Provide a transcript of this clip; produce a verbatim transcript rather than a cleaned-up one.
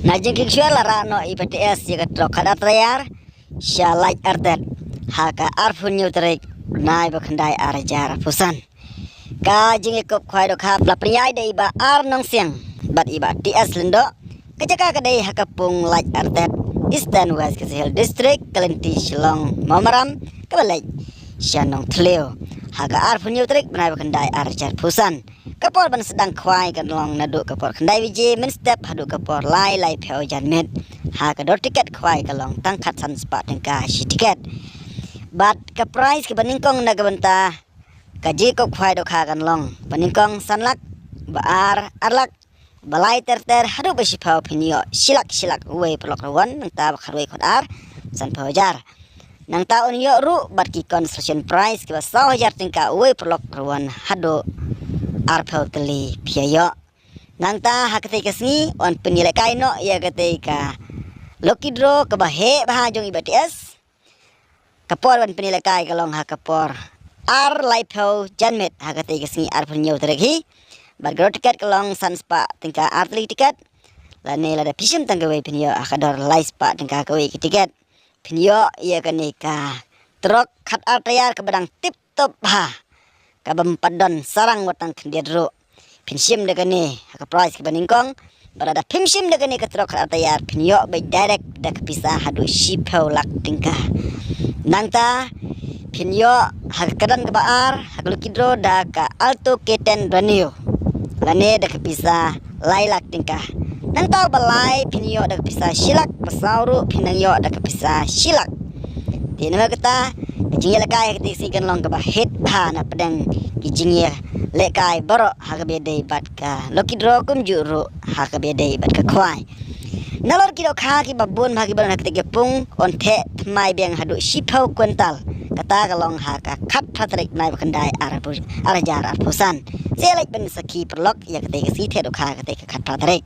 Na jingkieng shuwa la rah noh i ba T S ïa ka trok khatar taïar sha Laitartet ha ka arphew hynñiew tarik bnai ba khyndai ar hajar arphew san. Ka jingïakup khwai dohkha la pynïaid da i ba Ar Nongsiang bad i ba T S Lyngdoh. Ka jaka ka dei ha ka pung Laitartet, Eastern West Khasi Hills District, ka lynti Shillong Mawmaram, kaba leit sha Nongthliew ha ka arphew hynñiew tarik bnai ba khyndai ar hajar arphew san. Ka por ban sdang khwai kan long naduh ka por khyndai baje mynstep haduh ka por lai laiphew janmiet. Ha ka dor tiket khwai ka long tang khatsan spah tyngka shi tiket. Bad ka prize kaba nyngkong na ka bynta ka jingïakup khwai dohkha kan long ba nyngkong san lak, ba ar ar lak, ba lai ter ter haduh ba shiphew. Phin ïoh shi lak shi lak uwei paralok rangwan, nangta ba khatwei khatar sanphew hajar. Nangta un ïoh ruh bad ki consolation prize kiba saw hajar tyngka uwei paralok rangwan haduh arphew tylli phi ïoh. Nangta ha katei ka sngi yn pynïalehkai noh ïa katei ka lucky draw kaba heh bha jong i ba T S. Ka por ban pynïalehkai ka long ha ka por ar laiphew janmiet ha katei ka sngi arphew hynñiew tarik hi. Bad ka dor tiket ka long san spah tyngka ar tylli tiket. Lane lada phi shim tang kawei phin ïoh ha ka dor lai spah tyngka kawei ka tiket. Phin ïoh ïa kane ka trok khatar taïar kaba dang tip top bha, kaba ym pat don sarang wat tang khyndiat ruh. Phin shim da kane ha ka prize kaba nyngkong. Bad lada phim shim da kane ka trok khatar taïar phin ïoh beit direct da ka pisa haduh shiphew lak tyngka. Nangta phin ïoh ha ka kyrdan kaba ar ha ka lucky draw da ka Alto K ten brand new, lane da ka pisa lai lak tyngka. Nangta ba lai phin ïoh da ka pisa shi lak, ba saw ruh phin nang ïoh da ka pisa shi lak. Te namar kata ka jingïalehkai ha katei ka sngi kan long kaba heh bha na pdeng ki jingïalehkai baroh ha kaba ïadei bad ka lucky draw kumjuh ruh ha kaba ïadei bad ka khwai. Nalor ki dohkha kiba bun bha kiba don ha katei ka pung yn theh thymmai biang haduh shiphew kwintal. Kata ka long ha ka khatphra tarik bnai ba khyndai ar hajar arphew san. Sa leit ban sakhi paralok ïa katei ka sngi theh dohkha katei ka khatphra tarik.